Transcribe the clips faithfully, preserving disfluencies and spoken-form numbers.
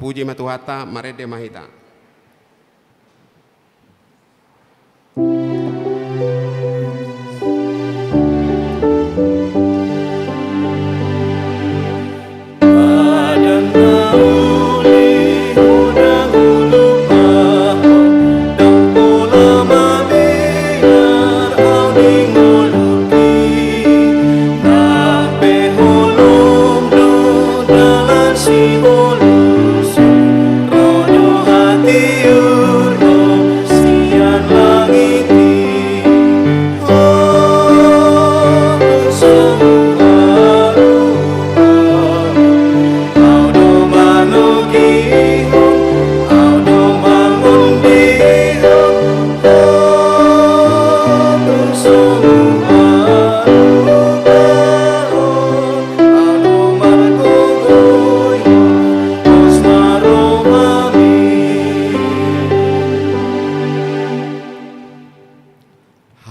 Puji ma Tuhanta, marende ma hita.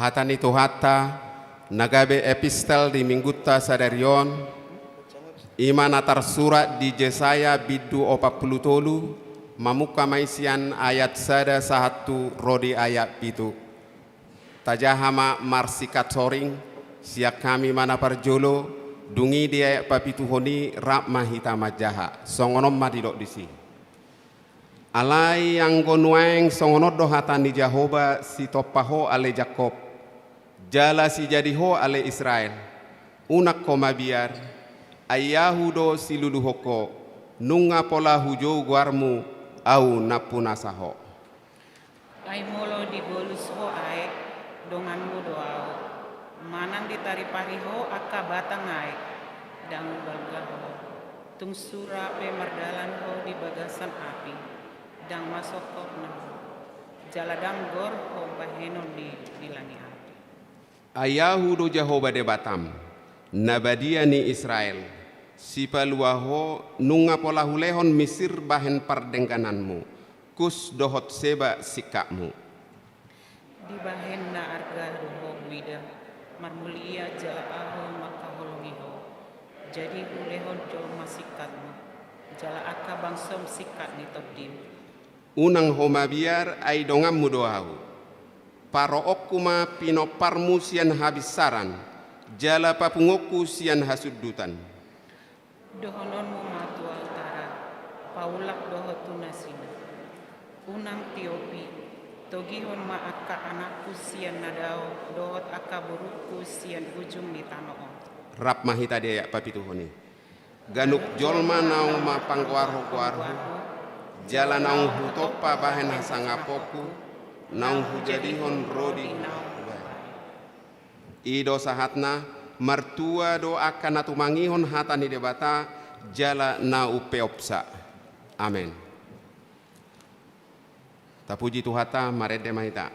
Hata ni Tuhanta, na gabe epistel di Minggunta sadari on, i ma na tarsurat di Jesaya bindu opat pulu tolu, mamungka ma i sian ayat sada sahat tu ro di ayat pitu. Tajaha ma marsingkat soring, sian hami ma na parjolo, dung i di ayat papituhon i rap ma hita manjaha. Songon on ma didok disi. Alai anggo nuaeng songon on do hata ni Jahowa, sitompa ho ale Jakkob, jala sijadi ho ale Israel, unang ho mabiar, ai Ahu do siluluhon ho, nunga pola hujou goarmu, Ahu nampunasa ho. Ai molo dibolus ho aek, donganmu do ahu. Manang ditaripari ho angka batang aek, ndang balga ho. Tung sura pe mardalan ho di bagasan api, ndang masongkop na ho. Jala ndang gor ho bahenon ni dila ni api. Ai Ahu do Jahowa Debatam, na badia ni Israel, sipalua ho, nunga pola hulehon Misir bahen pardenggananmu, Kus dohot Seba singkapmu. Dibahen na arga do ho huida, marmulia jala ahu mangkaholongi ho. Jadi hulehon jolma singkapmu, jala angka bangsom singkap ni tondim. Unang ho mabiar, ai donganmu do ahu. Paroonku ma pinomparmu sian habinsaran, jala papunguonku sian hasundutan. Dohononmu ma tu altara, paulak do ho tu nasida. Unang tiopi, togihon ma angka anakku sian na dao, dohot angka borungku sian ujung ni tano on. Rap ma hita di ayat papituhon i. Ganup jolma naung manggoarhon goarhu, jala naung hutompa bahen hasangaponku, naung hujadihon ro di naung hubahen. I do sahatna, martua do angka na tumangihon hata ni Debata, jala na umpeopsa. Amen. Tapuji Tuhanta, marende ma hita.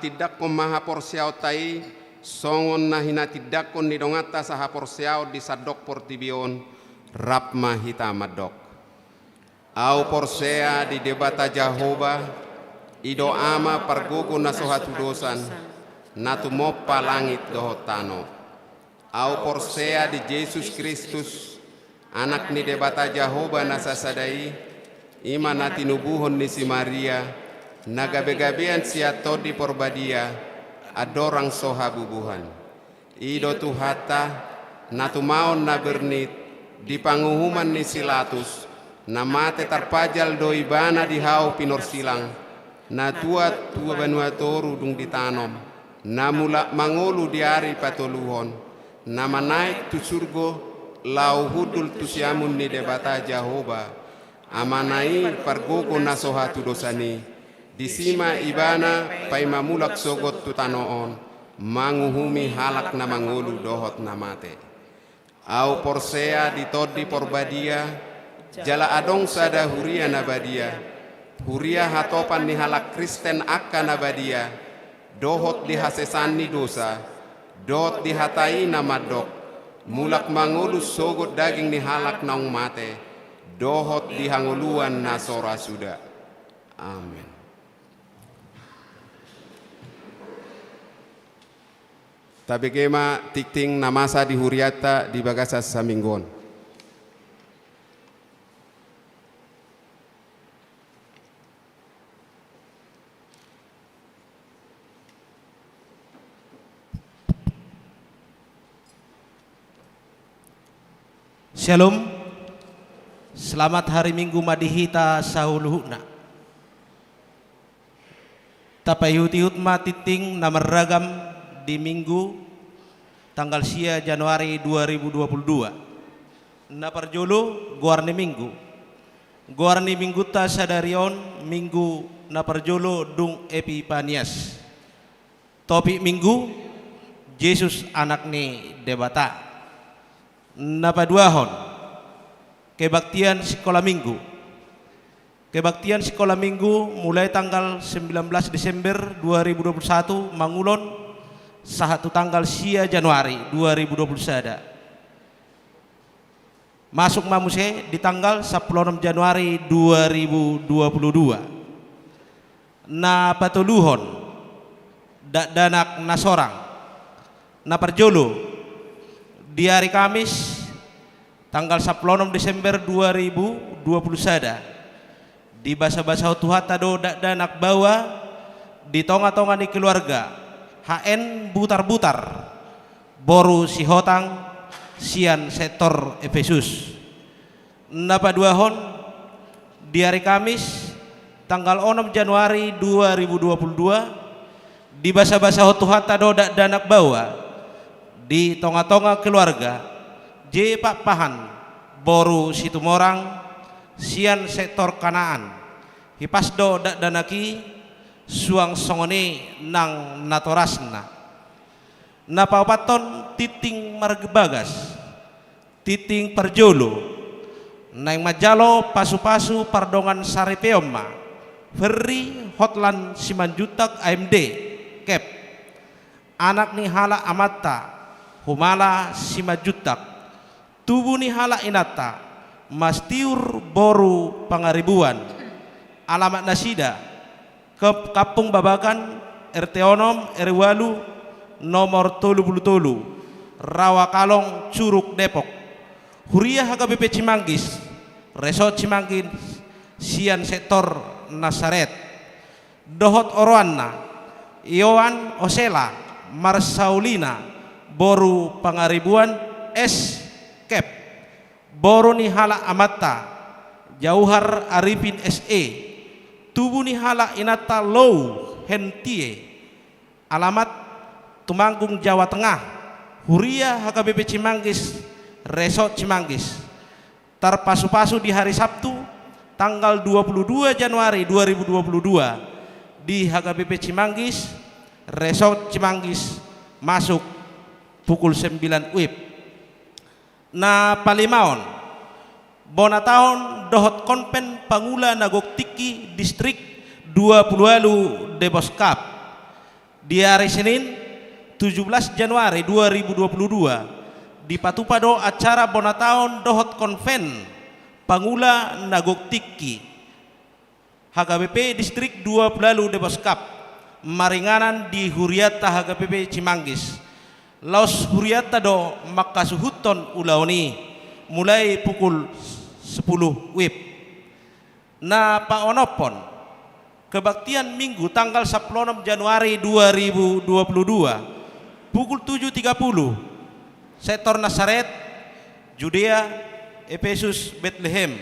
Tindangkon ma haporseaonta i, songon na hinatindangkon ni donganta sahaporseaon di sandok portibi on. Rap ma hita mandok. Ahu porsea di Debata Jahowa, i do Ama pargogo na so hatudosan, na tumompa langit dohot tano. Ahu porsea di Jesus Kristus, Anak ni Debata Jahowa na sasada i, i ma na tinubuhon ni si Maria, na gabegabean sian Tondi Porbadia, andorang so habubuhan. I do Tuhanta, na tumaon na bernit, di panguhuman ni si Latus, na mate tarpajal do Ibana di hau pinorsilang, na tuat tu banua toru dung ditanom, na mulak mangolu di ari patoluhon, na manaek tu surgo, laho hundul tu siamun ni Debata Jahowa, Amana i pargogo na so hatudosan i. Disi ma Ibana paima mulak sogot tu tano on, manguhumi halak na mangolu dohot na mate. Ahu porsea di Tondi Porbadia, jala adong sada huria na badia, huria hatopan ni halak Kristen angka na badia, dohot di hasesaan ni dosa, dohot di hata i na mandok, mulak mangolu sogot daging ni halak naung mate, dohot di hangoluan na so ra suda. Amen. Tabege ma tingting na masa di hurianta di bagasan saminggu on. Syalom. Selamat hari Minggu ma di hita saluhutna. Tapaihutihut ma tingting na marragam di Minggu tanggal sia Januari dua ribu dua puluh dua. Na parjolo, goar ni Minggu. Goar ni Minggunta sadari on, Minggu na parjolo dung Epipanias. Topik Minggu, Jesus Anak ni Debata. Na paduahon, kebaktian sikola Minggu. Kebaktian sikola Minggu mulai tanggal sembilan belas Desember dua ribu dua puluh satu mangulon sahat tu tanggal sia Januari dua ribu dua puluh sada. Masuk ma muse di tanggal sampulu onom Januari dua ribu dua puluh dua. Na patoluhon, dakdanak na sorang. Na parjolo, di ari Kamis, tanggal sampulu onom Desember dua ribu dua puluh sada, dibasabasahon Tuhanta do dakdanak baoa di tongatonga ni keluarga H N Butarbutar, boru Sihotang, sian sektor Epesus. Na paduahon, di ari Kamis, tanggal onom Januari dua ribu dua puluh dua, dibasabasahon Tuhanta do dakdanak baoa di tongatonga keluarga J Pakpahan, boru Situmorang, sian sektor Kanaan. Hipas do dakdanak i, suang songon i nang natorasna. Na paopathon, tingting marbagas. Tingting parjolo, naeng manjalo pasupasu pardongansaripeon ma Ferry Hotlan Simanjuntak, A M D, Kep, anak ni halak amanta Humala Simanjuntak, tubu ni halak inanta Mastiur boru Pangaribuan, alamat nasida Kep-, Kampung Babakan, R T onom, R W ualu, nomor tolu pulu tolu, Rawa Kalong, Curug, Depok. Huria H K B P Cimanggis, Resort Cimanggis, sian sektor Nasaret. Dohot oroanna, Yohan Osela Marsaulina, boru Pangaribuan, S, Kep. Boru ni halak amanta, Jauhar Arifin, S E, tubu ni halak inanta Lou Hentie, alamat Tumanggung, Jawa Tengah, huria H K B P Cimanggis, Resort Cimanggis. Tarpasupasu di hari Sabtu, tanggal dua puluh dua Januari dua ribu dua puluh dua, di H K B P Cimanggis, Resort Cimanggis, masuk pukul sembilan W I B. Na palimaon, bona taon dohot konven pangula na gok tingki distrik dua pulu ualu Deboskap. Di ari Senin, tujuh belas Januari dua ribu dua puluh dua, dipatupa do acara bona taon dohot konven pangula na gok tingki H K B P Distrik dua Pulalu Deboskap, maringanan di hurianta H K B P Cimanggis. Laos hurianta do mangkasuhuthon ulaon i, mulai pukul sepuluh wib. Na paonomhon, kebaktian Minggu tanggal sampulu onom Januari dua ribu dua puluh dua, pukul tujuh tiga puluh, sektor Nasaret, Judea, Efesus, Betlehem.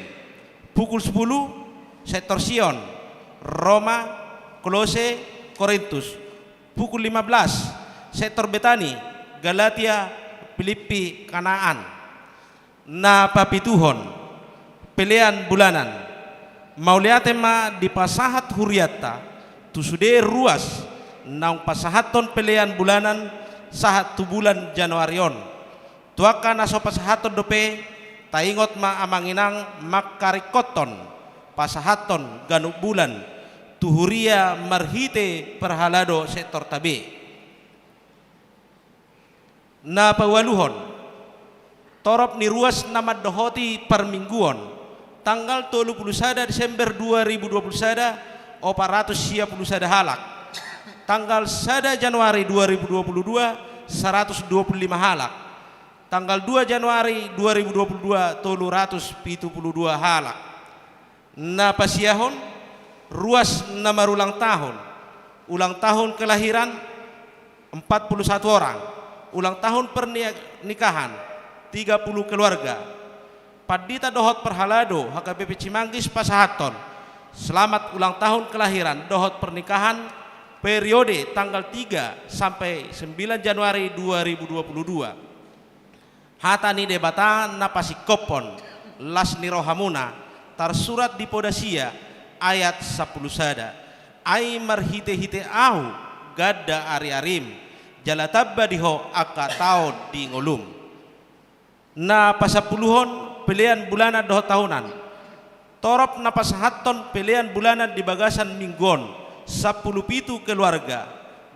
Pukul sepuluh, sektor Sion, Roma, Kolose, Korintus. Pukul lima belas, sektor Betani, Galatia, Filipi, Kanaan. Na papituhon, pelean bulanan. Mauliate ma dipasahat hurianta tu sude ruas naung pasahathon pelean bulanan sahat tu bulan Januari on. Tu angka na so pasahathon dope, taingot ma amang inang mangkaringkothon pasahathon ganup bulan tu huria marhite parhalado sektorta be. Na paualuhon, torop ni ruas na mandohoti parmingguon, tanggal tolu puluh sada Desember dua ribu dua puluh sada, opat ratus sia puluh sada halak. Tanggal sada Januari dua ribu dua puluh dua, saratus dua puluh lima halak. Tanggal dua Januari dua ribu dua puluh dua, tolu ratus pitu puluh dua halak. Na pasiahon, ruas na marulang tahun. Ulang tahun kelahiran, empat puluh satu orang. Ulang tahun pernikahan, tiga puluh keluarga. Pandita dohot parhalado H K B P Cimanggis pasahathon selamat ulang tahun kelahiran dohot pernikahan periode tanggal tiga sampai sembilan Januari dua ribu dua puluh dua. Hata ni Debata na pasingkophon las ni rohamuna, tarsurat di Poda sia ayat sampulu sada. Ai marhitehite ahu ganda ariarim, jala tamba di ho angka taon di ngolum. Na pasampuluhon, pelean bulanan dohot tahunan. Torop na pasahathon pelean bulanan di bagasan minggu on, sampulu pitu keluarga,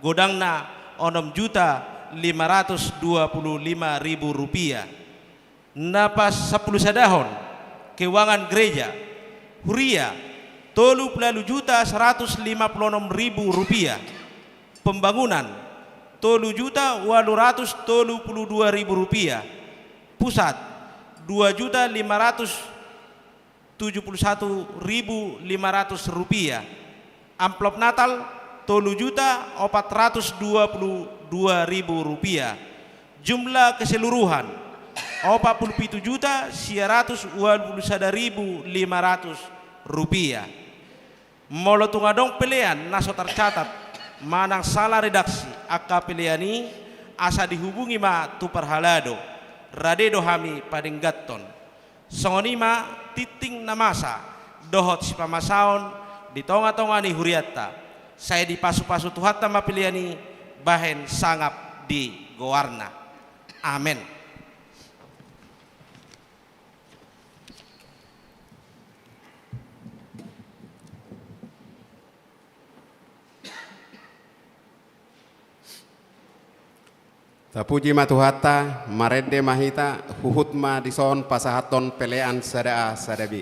godangna onom juta lima ratus dua puluh lima ribu rupiah. Na pasampulusadahon, keuangan gereja, huria, tolu puluh juta saratus lima puluh onom ribu rupiah. Pembangunan, tolu juta ualu ratus tolu puluh dua ribu rupiah. Pusat, dua juta lima ratus tujuh puluh satu ribu lima ratus rupiah. Amplop Natal, tolu juta opat ratus dua puluh dua ribu rupiah. Jumlah keseluruhan, opat puluh pitu juta sia ratus ualu puluh sada ribu lima ratus rupiah. Molo tung adong pelean na so tarcatat manang sala redaksi angka pelean i, asa dihubungi ma tu parhalado, rade do hami padengganhon. Songon i ma tingting na masa dohot sipamasaon di tongatonga ni hurianta. Sai dipasupasu Tuhanta ma pelean i bahen sangap di goarna. Amen. Tapuji ma Tuhanta, marende ma hita, huhut ma dison pasahathon pelean sada A sada B.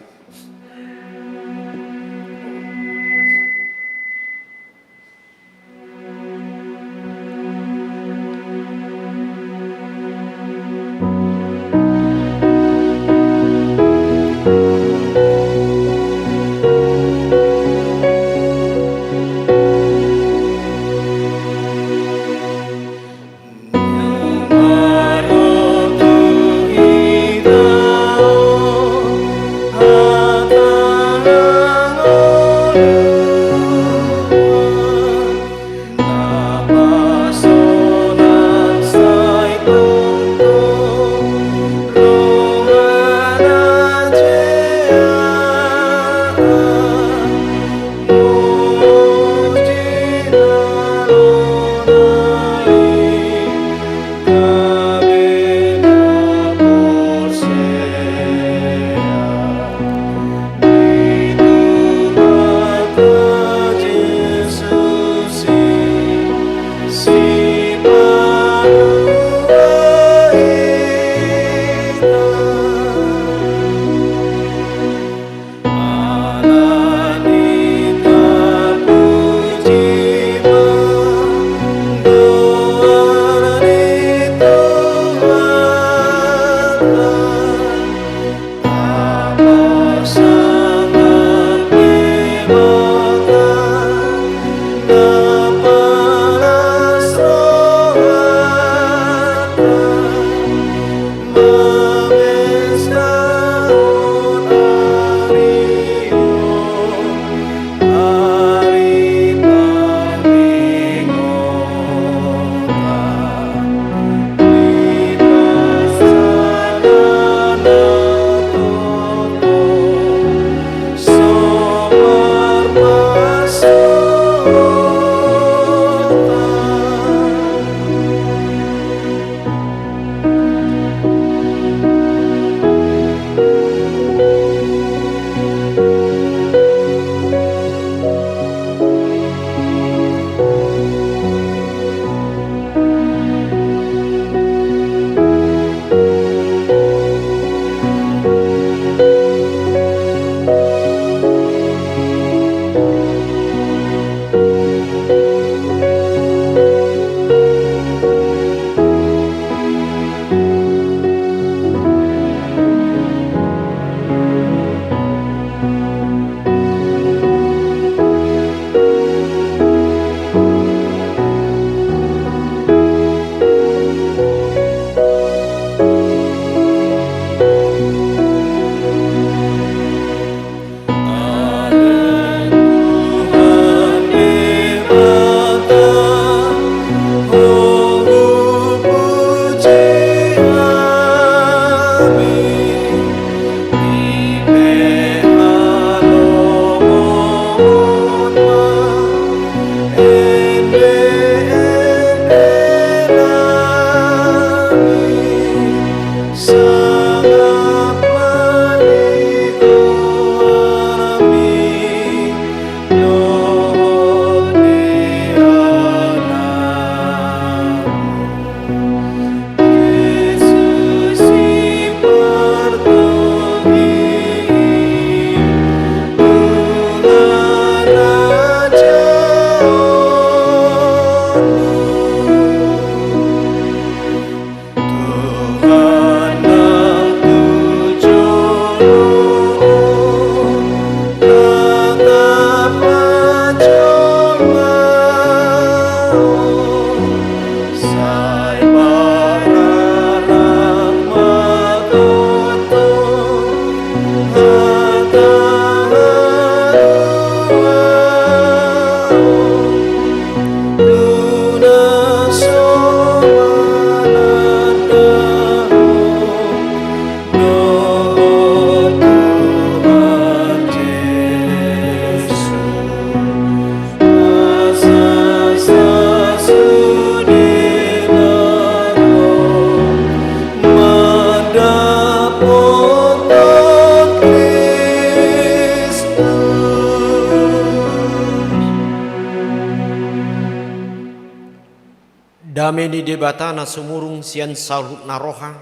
Dame ni Debata na sumurung sian saluhutna roha,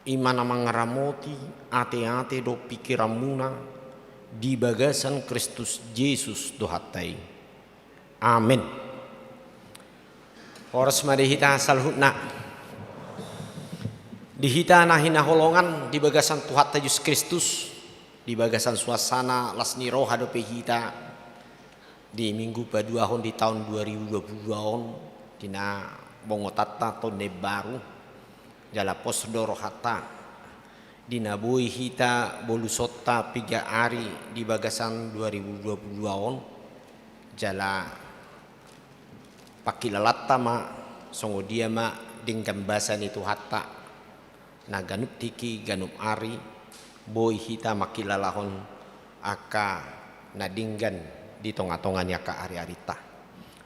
i ma na mangaramoti ate-ate dohot pingkiranmuna di bagasan Kristus Jesus Tuhanta i. Amen. Horas ma di hita saluhutna. Di hita na hinaholongan di bagasan Tuhanta Jesus Kristus, di bagasan suasana las ni roha dope hita di Minggu paduahon di taon dua ribu dua puluh dua on, di na bongotanta taon na imbaru, jala pos do rohanta di na boi hita bolusonta piga ari di bagasan dua ribu dua puluh dua on, jala pangkilalanta ma songon dia ma denggan basa ni Tuhanta na ganup tingki ganup ari boi hita mangkilalahon angka na denggan di tonga-tonga ni angka ari-arinta.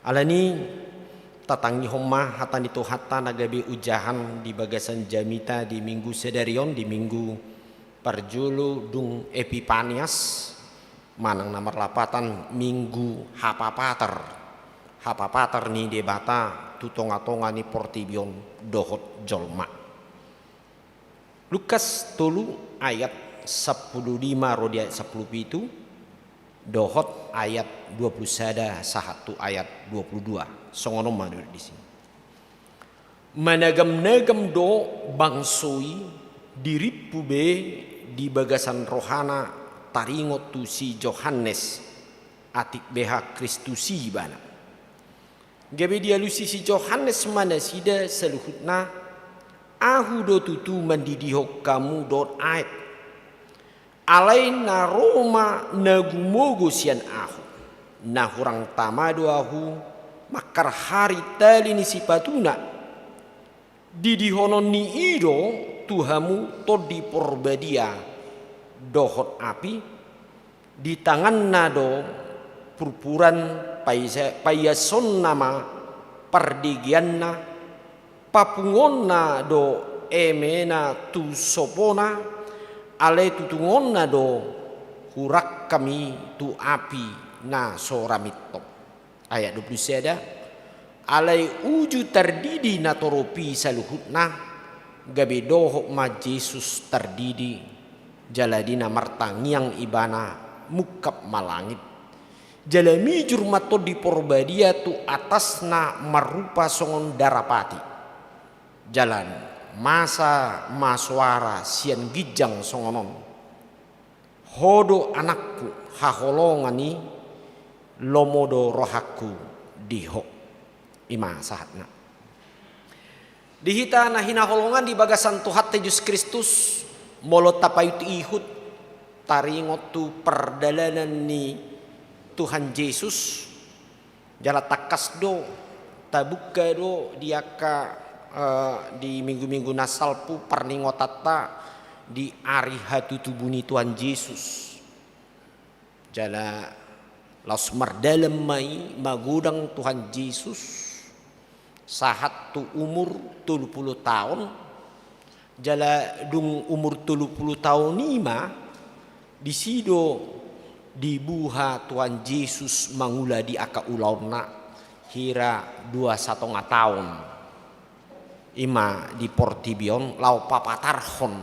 Alani i, tatangihon ma hata ni Tuhanta na gabe ojahan di bagasan jamita di Minggu sadari on, di Minggu parjolo dung Epipanias, manang na marlapatan Minggu Hapapatar, hapapatar ni Debata tu tonga-tonga ni portibi on dohot jolma. Lukas tolu ayat sampulu lima ro di ayat sampulu pitu, dohot ayat dua puluh sada sahat tu ayat dua puluh dua. Songon on ma didok disi. Managam-nagam do bangso i dirimpu be di bagasan rohana taringot tu si Johannes, atik beha Kristus i ibana. Gabe dialusi si Johannes ma nasida saluhutna, ahu do tutu mandidihon hamu dohot aek. Alai na ro ma na gumogo sian ahu, na hurang tama do ahu mangkarhari tali ni sipatuna. Didihononni i do tu hamu Tondi Porbadia dohot api, di tanganna do purpuran, paisa-, paiasonna ma pardegeanna, papungonna do emena tu sopona, alai tutungonna do hurangkam i tu api na so ra mintop. Ayat dua puluh sada, alai uju tardidi natorop i saluhutna, gabe dohot ma Jesus tardidi, jala di na martangiang ibana mungkap ma langit. Jala mijur ma Tondi Porbadia tu atasna marrupa songon darapati. Jala masa ma soara sian ginjang songon on: Ho do anakku haholongan i, lomo do rohangku di ho. I ma sahatna. Di hita na hinaholongan di bagasan Tuhanta Jesus Kristus, molo tapaihut-ihut taringot tu pardalanan ni Tuhan Jesus, jala tangkas do tabuka do di angka, eh, di minggu-minggu na salpu parningotanta di ari hatutubu ni Tuhan Jesus. Jala laos mardalan ma i magodang Tuhan Jesus sahat tu umur tolu pulu taon. Jala dung umur tolu pulu taon i ma, disi do dibuha Tuhan Jesus mangula di angka ulaonna hira dua satonga taon. I ma di portibi on laho papatarhon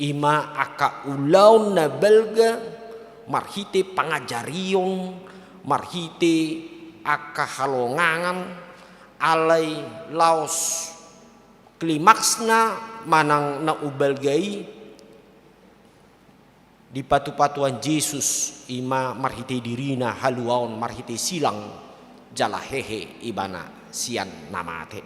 i ma angka ulaon na balga marhite pangajarion, marhite angka halongangan, alai laos klimaksna manang na umbalga i dipatupa Tuhan Jesus, i ma marhite dirina haluaon marhite silang jala hehe ibana sian na mate.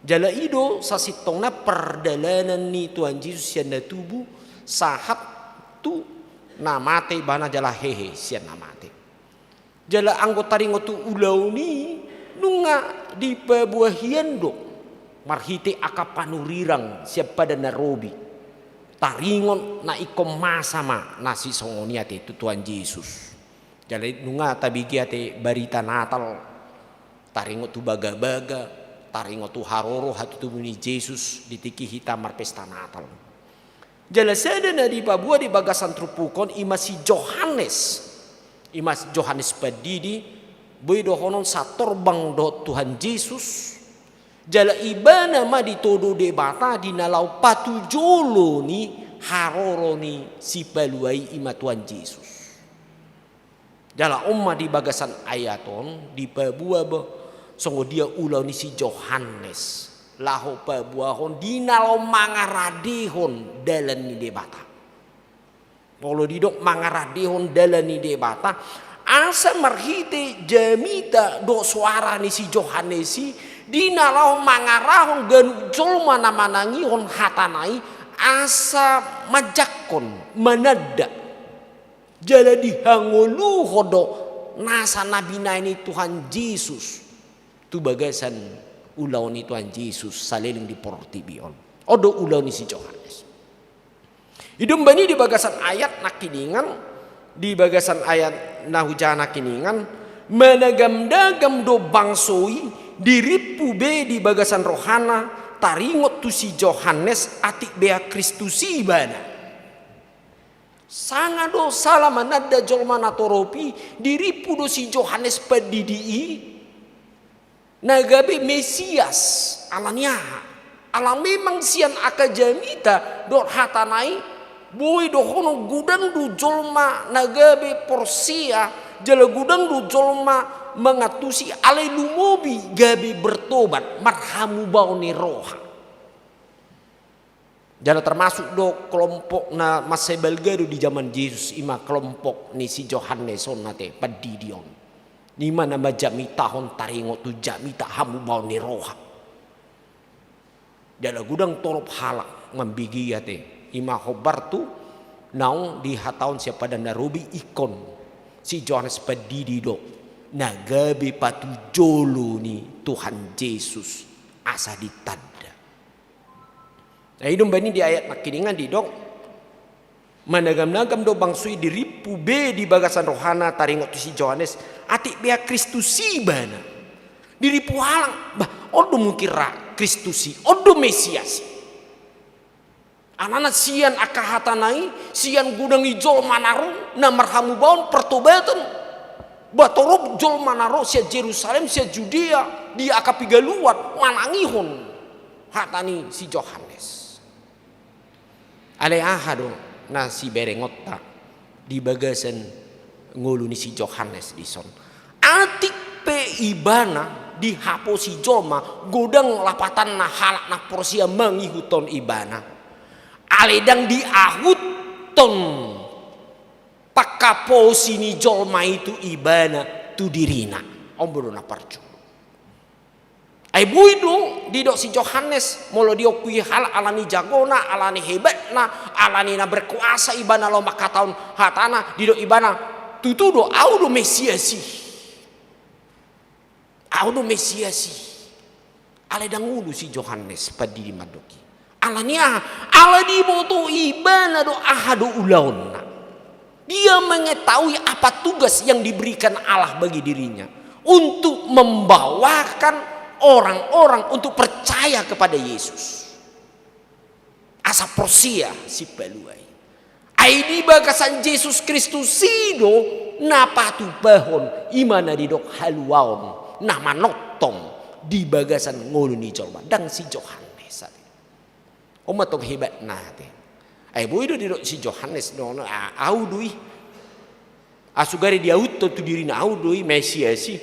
Jala i do sasintongna pardalanan ni Tuhan Jesus sian na tubu sahat tu na mate ibana jala hehe sian na mate. Jala anggo taringot tu ulaon i, nunga dipaboa hian do marhite angka panurirang sian padan na robi. Taringot na ingkon masa ma na sisongon i ate tu Tuhan Jesus. Jala nunga tabege ate barita Natal, taringot tu bagabaga, taringot tu haroro hatutubu ni Jesus di tingki hita marpesta Natal. Jala sada na dipaboa di bagasan turpuk on i ma si Johannes. I ma si Johannes Pandidi, boi dohonon satorbang dohot Tuhan Jesus, Jala ibana ma ditodo Debata di na laho patujolo ni haroro ni Sipalua i, i ma Tuhan Jesus. Jala on ma di bagasan ayat on dipaboa bo songon dia ulaon ni si Johannes laho paboahon di na laho mangaradehon dalan ni Debata. Molo didok mangaradehon dalan ni Debata, asa marhite jamita dohot soara ni si Johannes i, di na laho mangarahon ganup jolma na manangihon hatana i, asa manjangkon, mananda. Jala dihangoluhon do nasa na binahen ni Tuhan Jesus tu bagasan ulaon ni Tuhan Jesus saleleng di portibi on. On do ulaon ni si Johannes. I do umbahen i di bagasan ayat nangkiningan, di bagasan ayat na hujaha nangkiningan, managamnagam do bangso i, dirimpu be di bagasan rohana, taringot tu si Johannes, atik bea Kristus i ibana. Sanga do sala mananda jolma na torop i, dirimpu do si Johannes Pandidi i, na gabe Mesias. Ala ni aha? Ala memang sian angka jamita dohot hatana i, boi dohonon godang do jolma na gabe porsea, jala godang do jolma mangantusi, alai lumobi gabe bertobat, marhamubaon ni roha. Jala termasuk do kelompok na mansai balga do di jaman Jesus, i ma kelompok ni si Johannes on ate, pandidi on. I ma na manjamitahon taringot tu jamita hamubaon ni roha. Jala godang torop halak mambege i ate, i ma hombar tu naung dihatahon sian Padan na Robi ingkon si Johannes Pandidi do na gabe patujolo ni Tuhan Jesus asa ditanda. Nah, i do umbahen i di ayat nangkiningan didok, managamnagam do bangso i, dirimpu be di bagasan rohana taringot tu si Johannes, atik bea Kristus i ibana. Dirimpu halak, bah, on do mungkin ra Kristus i, on do Mesias i. Alana sian angka hatana i, sian godang ni jolma na ro, na marhamubaon, pertobatan. Bah, torop jolma na ro sian Jerusalem, sian Judea, di angka piga luat, manangihon hata ni si Johannes. Alai aha do na siberengonta di bagasan ngolu ni si Johannes dison? Atik pe ibana dihaposi jolma, godang lapatanna halak na porsea mangihuthon ibana, alai ndang diahuthon panghaposi ni jolma i tu ibana, tu dirina. On do na parjolo. Ai boi do didok si Johannes, molo diakui halak ala ni jagona, ala ni hebatna, ala ni na berkuasa ibana laho manghatahon hatana, didok ibana, tutu do, ahu do Mesias i. Ahu do Mesias i. Alai ndang ulu si Johannes Pandidi mandok i. Ala ni aha? Ala diboto ibana do aha do ulaonna. Dia mengetahui apa tugas yang diberikan Allah bagi dirinya untuk membawakan orang-orang untuk percaya kepada Yesus. Asa porsea Sipalua i. Ai di bagasan Jesus Kristus i do na patupahon, i ma na didok haluaon, na manongtong di bagasan ngolu ni jolma, ndang si Johannes ate. On ma tong hebatna ate. Ai boi do didok si Johannes do, a-, ahu do i. Asugari diahuthon tu dirina, ahu do i Mesias i.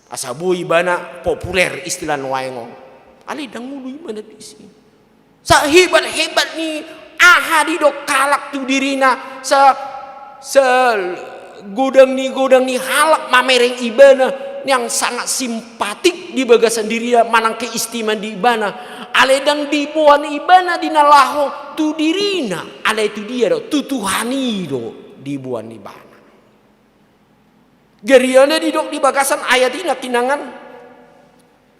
Asa boi ibana populer istilah nuaeng on. Alai ndang ulu ibana disi. Sahebat-hebat ni aha didok halak tu dirina, sa-, sagodang ni godang ni halak mamereng ibana, yang sangat simpatik di bagasan dirina manang keistimewaan di ibana. Alai ndang diboan ibana di na laho tu dirina, alai tu dia do, tu Tuhan i do diboan ibana. Gariana didok di bagasan ayat i nangkiningan,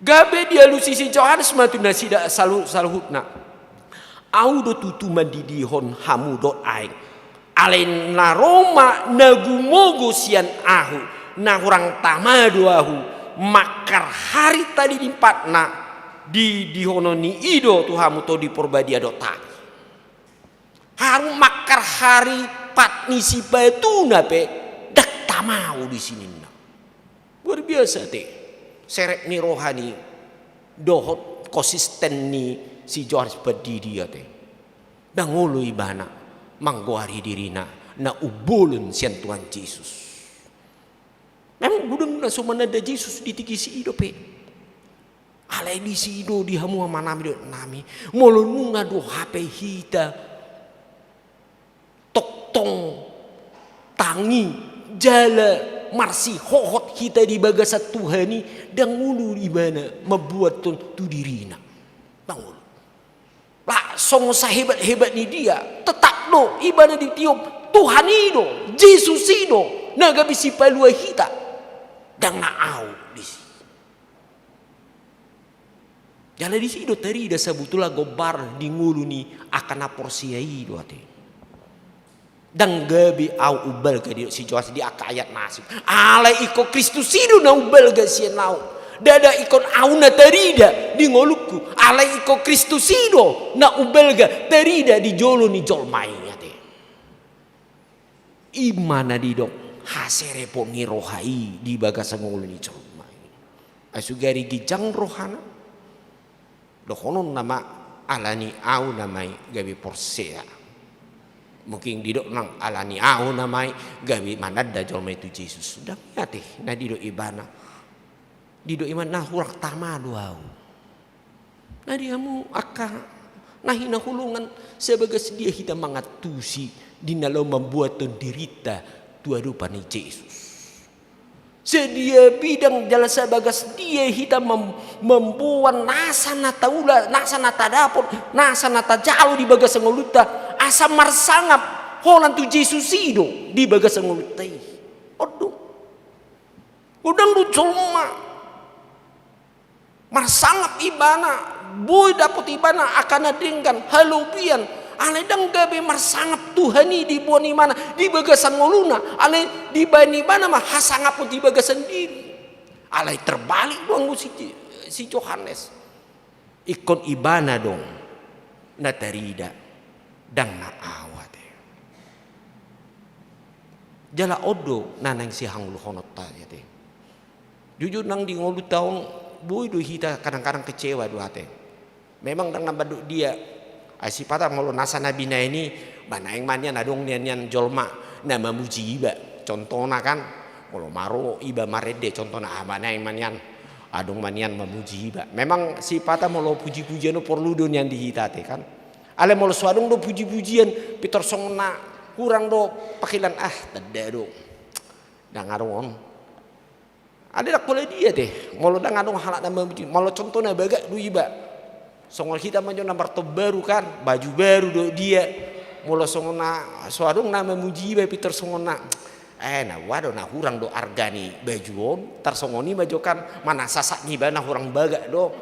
gabe dialusi si Johannes ma tu nasida salu-, saluhutna. Ahu do tutu mandidihon hamu dohot aek. Alai na ro ma na gumogo sian ahu, na hurang tama do ahu, mangkarhari tali ni patna, didihonon ni i do tu hamu Tondi Porbadia dohot hami. Haru mangkarhari pat ni sipatuna pe ndang tama ahu disi ninna. Luar biasa ate. Serep ni roha ni dohot konsisten ni si Johannes Pandidi ate. Ndang olo ibana manggoari dirina na umbolon sian Tuhan Jesus. Memang godang na so mananda Jesus di tingki i dope. Alai disi do di hamu amanami dohot inanami, molo nunga do hape hita tongtong tangi jala marsihohot hita di bagasan Tuhan i, ndang olo ibana mambuathon tu dirina. Ndang olo. Lah songon sahebat-hebat ni dia, tetap do ibana ditiop Tuhan i do, Jesus i do na gabe sipalua hita. Ndang na ahu disi. Jala disi do tarida sabotulna gombar di ngolu ni angka na porsea i do ate. Ndang gabe ahu umbalga, didok si Johannes di angka ayat na asing. Alai ingkon Kristus i do na umbalga sian ahu. Ndada ingkon ahu na tarida di ngolungku. Alai ingkon Kristus i do na umbalga tarida di jolo ni jolma i ate. I ma na didok haserepon ni roha i di bagasan ngolu ni jolma i. Ai so gari ginjang rohana. Dohononna ma, alani ahu nama i gabe porsea. Mungkin didok nang alani ahu nama i gabe mananda jolma i tu Jesus. Ndang i ate na didok ibana. Didok ibana na hurang tama do ahu. Na di hamu angka na hinaholongan, sebagas dia hita mangantusi di na laho mambuathon dirinta tu adopan ni Jesus. Sadia bidang jala sabagas dia hita mem-, mamboan nasa na taula, nasa na tadapot, nasa na tajalo di bagasan ngolunta, asa marsangap holan tu Jesus i do di bagasan ngolunta i. On do. Godang do jolma marsangap ibana, boi dapot ibana angka na denggan, halobian, alai ndang gabe marsangap Tuhan i diboan ibana di bagasan ngoluna, alai dibaen ibana ma hasangapon di bagasan diri. Alai terbalik do anggo si, si Johannes. Ingkon ibana do na tarida, ndang na ahu ate. Jala on do na naeng sihangoluhononta ate. Jujur nang di ngolunta on, boi do hita kadang-kadang kecewa do ate. Memang ndang na mandok dia. Ai sipata molo nasa na binaen i, ba naeng ma nian adong nian, nian jolma na mamuji iba. Contohna kan, molo maro iba marende contohna, ah, ba naeng ma nian adong ma nian mamuji iba. Memang sipata molo puji-pujian on porlu do nian di hita ate kan. Alai molo so adong do puji-pujian, pintor songon na hurang do pakilan, ah, tanda do. Ndang adong on. Alai ndang pola dia ate, molo ndang adong halak na mamuji, molo contohna bagak do iba. Songon hita ma jo na martobaru kan, baju baru do dia. Molo songon na so adong na mamuji iba pintor songon na, eh, na ua do na hurang do arga ni baju on, tarsongon i ma jo kan, mana sasak niba na hurang bagak do.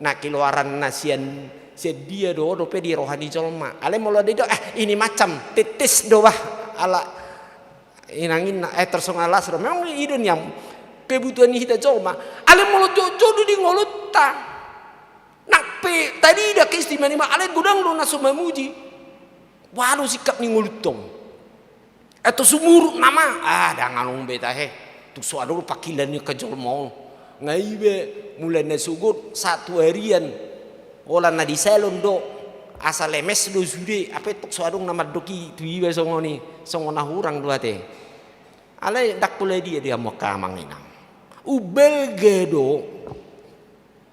Na keluaran na sian, sian dia do dope di roha ni jolma. Alai molo didok, eh, ini macam, tetes do bah, ala inang inna, eh, tarsongon las do. Memang i do nian kebutuhan ni hita jolma. Alai molo jotjot do di ngolunta, nang pe tarida keistimewaan i ma, alai godang do na so mamuji. Ua do sikap ni ngolunta on. Eto sumurut nama, ah, ndang adong be tahe. Tung so adong do pakilan ni angka jolma on. Nga iba mulai na sogot sahat tu arian. Holan na di salon do, asa lemes do sude, ape tong so adong na mandok i tu iba songon i, songon na hurang do ate. Alai ndang pola dia di hamu angka amang inang. Umbalga do,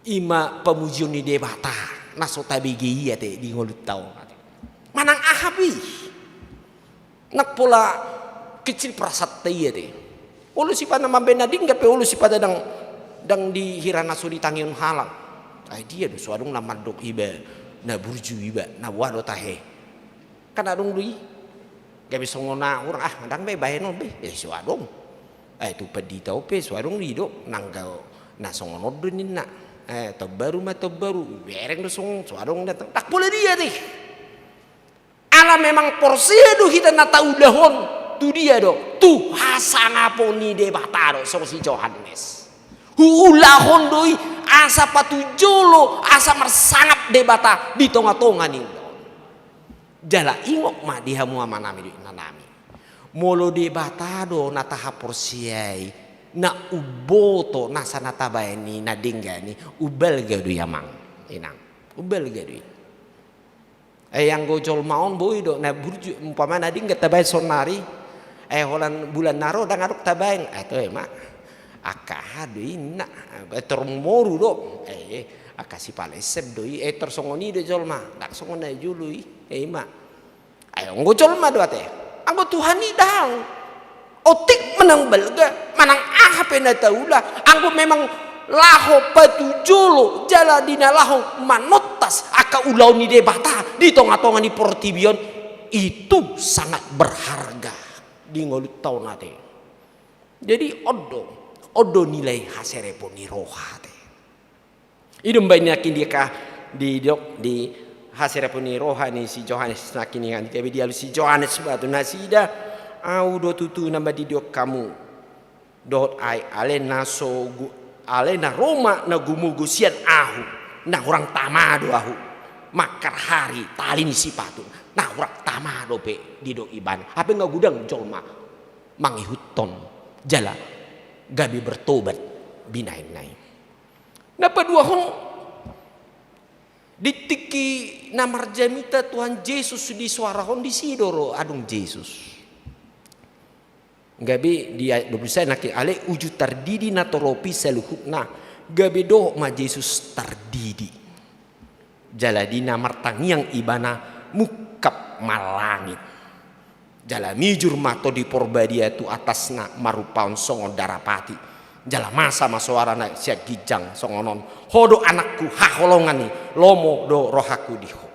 i ma pamujion ni Debata na so tabege i ate di ngolunta on ate. Manang aha pe i. Ndang pola kecil perasaanta i ate. Olo sipata mambaen na denggan pe, olo sipata ndang, ndang di hira na so ditangihon halak. Ai dia do so adong na mandok iba na burju iba, na ua do tahe. Kan adong do i. Gabe songon na hurang, ah, ndang be bahenon be, eh, so adong. Eh, tu pandita on pe so adong didok, nanggo na songon on do ninna. Eh, taon baru ma taon baru, bereng do songon, so adong datang. Ndang pola dia ate. Ala memang porsea do hita na taulahon tu dia do, tu hasangapon ni Debata do, songon si Johannes. Huulahon do i asa patujolo, asa marsangap Debata di tonga-tonga ni ulaon. Jala ingot ma di hamu amanami dohot inanami. Molo Debata do na tahaporseai, Na umboto nasa na tabaen i na denggan i, umbalga do i amang inang, umbalga do i. Ai anggo jolma on boi do na burju, umpama na denggan tabaen saonnari, ai holan bulan na ro ndang adong tabaen, ai toe ma. Angka aha do i ninna, tor moru do, ai angka sipalesep do i, ai tor songon i do jolma, ndang songon na jolo i, ai ma. Ai anggo jolma do ate, anggo Tuhan i ndang. Otik manang balga, manang aha pe na taula, anggo memang laho patujolo jala di na laho manontas angka ulaon ni Debata di tonga-tonga ni portibi on, itu sangat berharga di ngolunta on ate. Jadi on do, on do nilai haserepon ni roha ate. I do umbaen nangkin di, didok di haserepon ni roha ni si Johannes nangkin, gabe dialusi si Johannes ma tu nasida, ahu do tutu na mandidihon hamu dohot aek, alai na so gu-, alai na ro ma na gumogo sian ahu, na hurang tama do ahu mangkarhari tali ni sipatu, na hurang tama dope, didok ibana. Hape nga godang jolma mangihuthon jala gabe bertobat binahenna i. Na paduahon, di tingki na marjamita Tuhan Jesus di soarahon, disi do ro adong Jesus. Gabe di ayat dua puluh sada nangkin, alai uju tardidi na torop i saluhutna, gabe dohot ma Jesus tardidi. Jala di na martangiang ibana mungkap marlangit. Jala mijur ma Tondi Porbadia tu atasna marupahon songon darapati. Jala masa ma soarana sian ginjang songon on, ho do anakku haholongan i, lomo do rohangku di ho.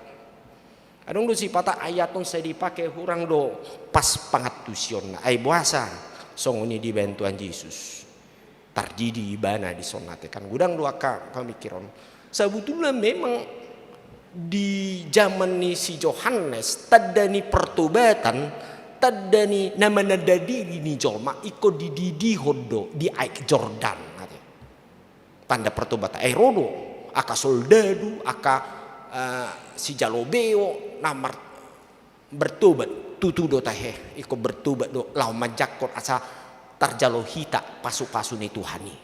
Adong do sipata ayat on sai dipake hurang do pas pangantusionna. Ai boasa songon i dibaen Tuhan Jesus? Tardidi ibana dison ate, kan godang do angka pamikiron. Sabutulna memang di jaman ni si Johannes, tanda ni pertobatan, tanda ni na mananda diri ni jolma, ingkon dididihon do di aek Jordan ate. Tanda pertobatan, ai ro do angka soldadu, angka, eh, sijalo beo na mar-, bertobat, tutu do tahe, ingkon bertobat do laho manjangkon asa tarjalo hita pasupasu ni Tuhan i.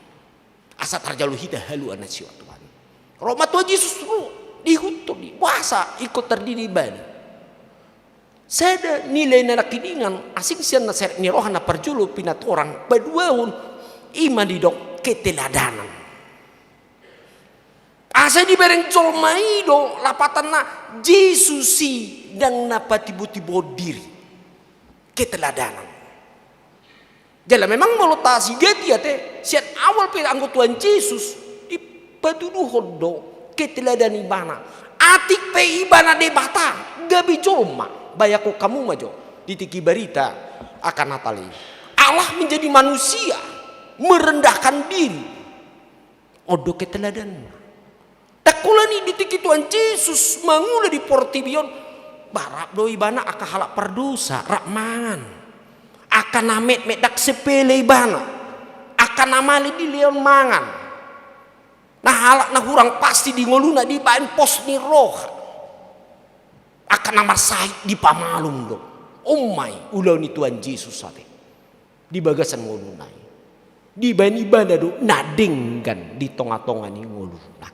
Asa tarjalo hita haluaon na sian Tuhan i. Ro ma Tuhan Jesus ro, diihuthon i, boasa ingkon tardidi ibana. Sada nilai na nangkiningan asing sian na serep ni roha na parjolo pinatorang, paduahon, i ma didok keteladanan. Asa dibereng jolma i do lapatanna Jesus i ndang na patibotibon diri. Keteladanan. Jala memang molo tasigati ate, sian awal pe anggo Tuhan Jesus dipatuduhon do keteladanan ibana. Atik pe ibana Debata gabe jolma, bayangkon hamu ma jo di tingki barita angka Natal i. Allah menjadi manusia, merendahkan diri. On do keteladanna. Ndang holan i di tingki Tuhan Jesus mangula di portibi on, ba rap do ibana angka halak pardosa, rap mangan. Angka na metmet ndang sepele ibana. Angka na male dilehon mangan. Na halak na hurang pasti di ngoluna dibaen pos ni roha. Angka na marsahit dipamalum do. On ma i ulaon ni Tuhan Jesus ate. Di bagasan ngoluna i. Dibaen ibana do na denggan di tongatonga ni ngoluna.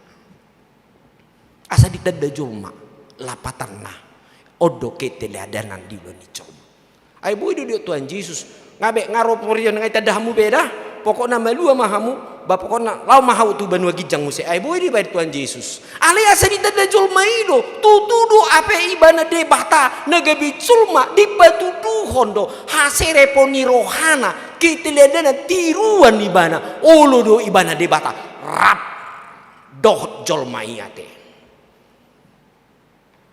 Asa ditanda jolma lapatanna. On do keteladanan di ulaon ni jolma. Ai boi do didok Tuhan Jesus, nga be nga ro porion nga itanda hamu be da. Pokokna malua ma hamu, ba pokokna laho ma hau tu banua ginjang muse. Ai boi dibaen Tuhan Jesus. Alai asa ditanda jolma i do, tutu do hape ibana Debata na gabe jolma dipatuduhon do haserepon ni rohana, keteladanan, tiruan ibana, olo do ibana Debata rap dohot jolma i ate.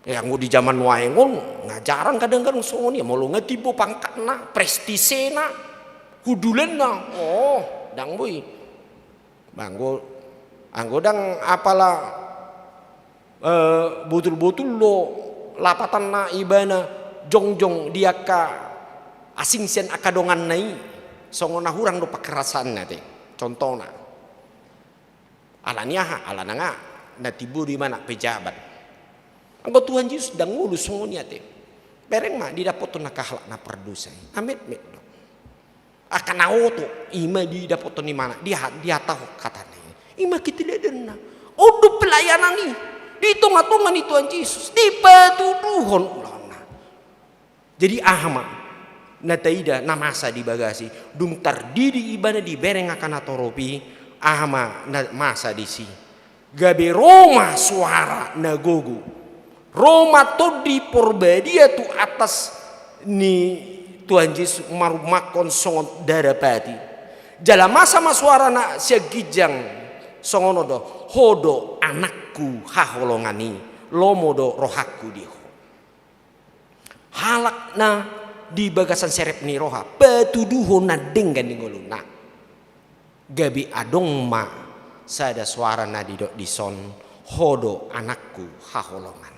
Ya, anggo di jaman nuaeng on nga jarang kadang-kadang songon i, molo nga timbo pangkatna, prestisena, hundulanna, oh, ndang boi. Ba anggo, anggo ndang apala, eh, botul-botul do lapatanna ibana jongjong di angka asing sian angka donganna i, songon na hurang do pangkerasanna ate. Contohna. Alani aha? Alana nga na timbo do ibana pejabat. Anggo Tuhan Jesus ndang olo songon i ate. Bereng ma didapothon angka halak na pardosa i. Na metmet do. Angka na oto, i ma didapothon ni imana, diha-, dihatahon hatana i. I ma hatiladanna. On do pelayanan i. Di tonga-tonga ni Tuhan Jesus, dipatuduhon ulaonna. Jadi aha ma na taida na masa di bagas i? Dung tardidi ibana dibereng angka natorop i, aha ma na masa disi? Gabe ro ma soara na gogo. Ro ma Tondi Parbadia tu atas ni Tuhan Jesus marumakhon songon darapati. Jala masa ma soara na sian ginjang songon on do: Ho do anakku haholongan i, lomo do rohangku di ho. Halak na di bagasan serep ni roha, patuduhon na denggan di ngoluna. Gabe adong ma sada soara na didok dison: Ho do anakku haholongan.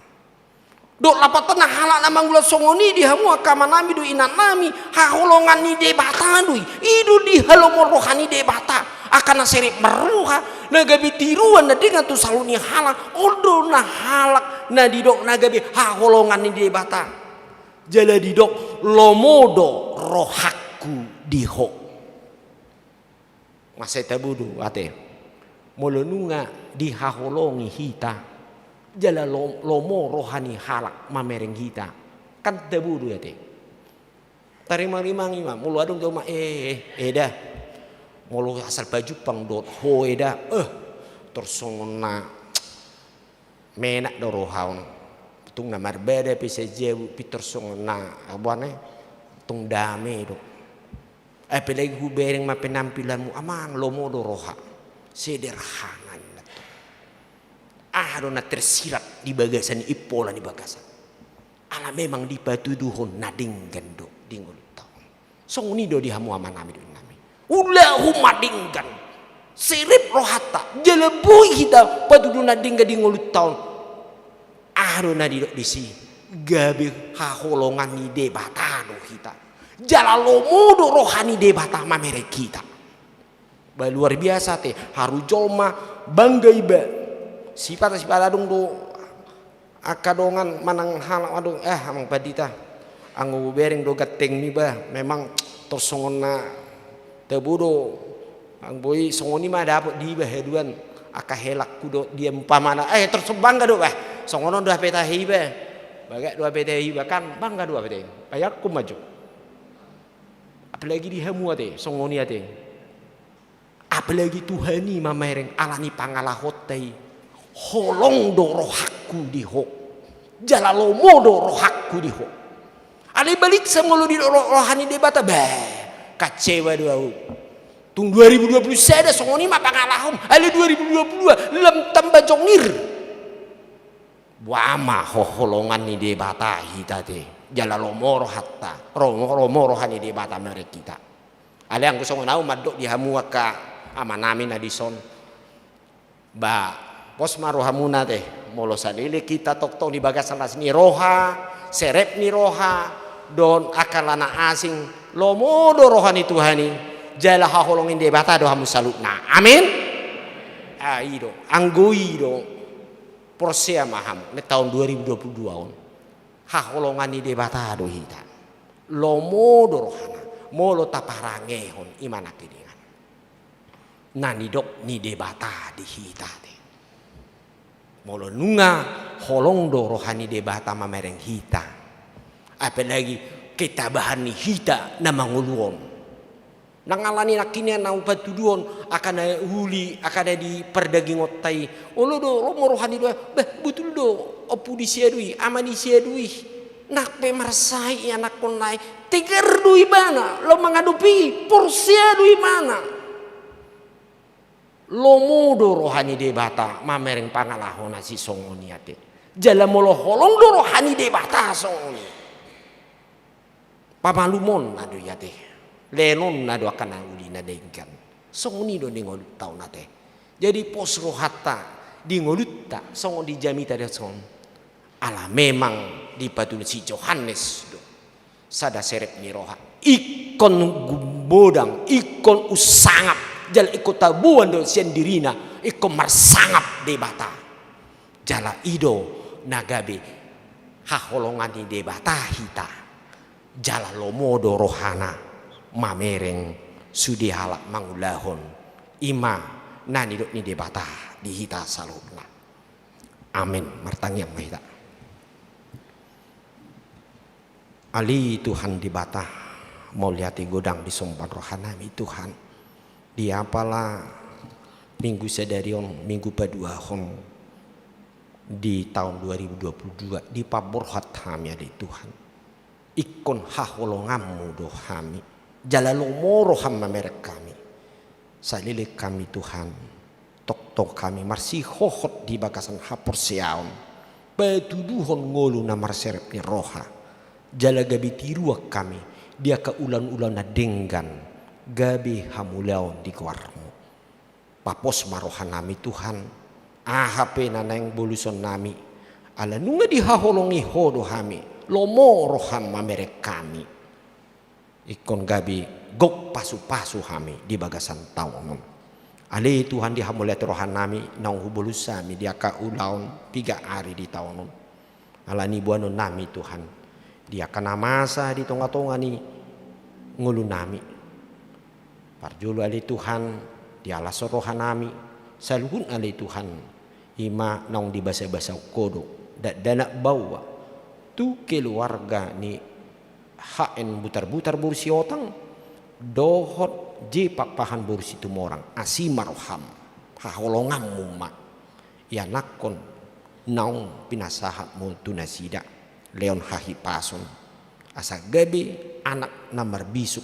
Dohot lapatna, halak na mangulang songon i di hamu angka amanami dohot inanami, haholongan ni Debata do i. I do dihalomohon roha ni Debata. Angka na serep marroha, na gabe tiruan na denggan tu saluhut ni halak, on do na halak na didok na gabe haholongan ni Debata. Jala didok: Lomo do rohangku di ho. Masa i tabodo ate, molo nunga dihaholongi hita, jala lo-, lomo roha ni halak mamereng hita, kan tabodo ate. Tarimang-rimangi ma, molo adong do ma, eh, eh, eda. Molo asal pajumpang dohot ho eda, eh, tor songon na menak do roha on. Tung na marbada pe sajabu, pintor songon na, apa ne, tung dame do. Apalagi hubereng ma penampilanmu, amang, lomo do roha. Sederhana inna tu. Aha do na tersirat di bagasan i, pola ni bagasan. Ala memang dipatuduhon na denggan do di ngolunta on. Songon i do di hamu amanami dohot inanami. Ulahon ma denggan. Serep rohanta, jala boi hita patuduhon na denggan di ngolunta on. Aha do na didok disi? Gabe haholongan ni Debata do hita. Jala lomo do roha ni Debata mamereng hita. Ba luar biasa ate, haru jolma bangga iba. Sipata-sipata adong do angka dongan manang halak, adong, eh, amang pandita, anggo hubereng do gantengmi ba, memang tor songon na tabodo, anggo i songon i ma dapot di iba haduan angka helakku dohot dia umpamana, eh, tor songon bangga do ba, songon on do hape tahe iba, bagak do hape tahe iba, kan bangga do hape tahe iba, bayangkon ma jo. Apalagi di hamu ate, songon i ate. Apalagi Tuhan i mamereng ala ni pangalahonta i. Holong do rohangku di ho. Jala lomo do rohangku di ho. Alai balik sa molo di ro-, roha ni Debata, bah, kecewa do ahu. Tung dua ribu dua puluh sada songon i ma pangalahom, alai dua ribu dua puluh dua lam tamba jongir. Boha ma haholongan ni Debata hita ate. Jala lomo rohanta, lomo, lomo roha ni Debata mamereng hita. Alai anggo songon ahu mandok di hamu angka amanami na dison. Ba, pos ma rohamuna ate. Molo saleleng hita tongtong di bagasan las ni roha, serep ni roha, dohot angka na asing, lomo do roha ni Tuhan i, jala haholongi Debata do hamu saluhutna. Amin. Ah, i do, anggo i do. Porsea ma hamu, na taon dua ribu dua puluh dua on. Haholongan ni Debata do hita. Lomo do rohana, molo taparangehon i ma nangkiningan. Na nidok ni Debata di hita ate. Molo nunga holong do roha ni Debata mamereng hita. Apalagi ketabahan ni hita na mangolu on. Nang ala ni nangkiningan na hupatuduhon, angka na uli, angka na di pardagingonta i. Olo do, lomo roha ni Debata, bah, botul do, ompu ni si anu i, ama ni si anu i. Nang pe marsahit ianakkonna i, tegar do ibana, laho mangadopi, porsea do ibana. Lomo do roha ni Debata, mamereng pangalaho na sisongon i ate. Jala molo holong do roha ni Debata songon i. Pamalumonna do i ate. Leanonna do angka na uli na denggan. Songon i do di ngolunta on ate. Jadi pos rohanta di ngolunta songon di jamita do songon. Ala memang dipatuduhon si Johannes do. Sada serep ni roha. Ingkon gumbodang, ingkon unsangap. Jala ingkon taboan do sian dirina, ingkon marsangap Debata. Jala i do na gabe haholongan ni Debata hita. Jala lomo do rohana. mamereng sude halak mangulahon i ma na nidok ni Debata di hita saluhutna. Amen. Martangiang ma hita. Ale Tuhan Debata, mauliate godang disomba rohanami Tuhan. Di apala minggu sadari on, minggu paduahon di taon dua ribu dua puluh dua, dipaborhat hami ale Tuhan. Ingkon haholonganmu do hami. Jala lomo roham mamereng hami. Saleleng hami Tuhan, tongtong hami marsihohot di bagasan haporseaon, patuduhon ngolu na marserep ni roha, jala gabe tiruan hami di angka ulaon-ulaon na denggan, gabe hamulaon di goarmu. Papos ma rohanami Tuhan, aha pe na naeng bolusonnami, ala nunga dihaholongi Ho do hami, lomo roham mamereng hami. Ingkon gabe gok pasupasu hami di bagasan taon on. Ale Tuhan, dihamauliate rohanami naung hubolus hami di angka ulaon piga ari di taon on. Alani boanonnami Tuhan, di angka na masa di tongatonga ni ngolunami. Parjolo ale Tuhan, dialashon rohanami saluhutna ale Tuhan, i ma naung dibasabasahon Ho do, dakdanak baoa, tu keluarga ni H N Butarbutar boru Siotang, dohot J Pakpahan boru Situmorang, asi ma roham, haholonganmu ma ianakhon naung pinasahatmu tu nasida, lehon hahipason, asa gabe anak na marbisuk,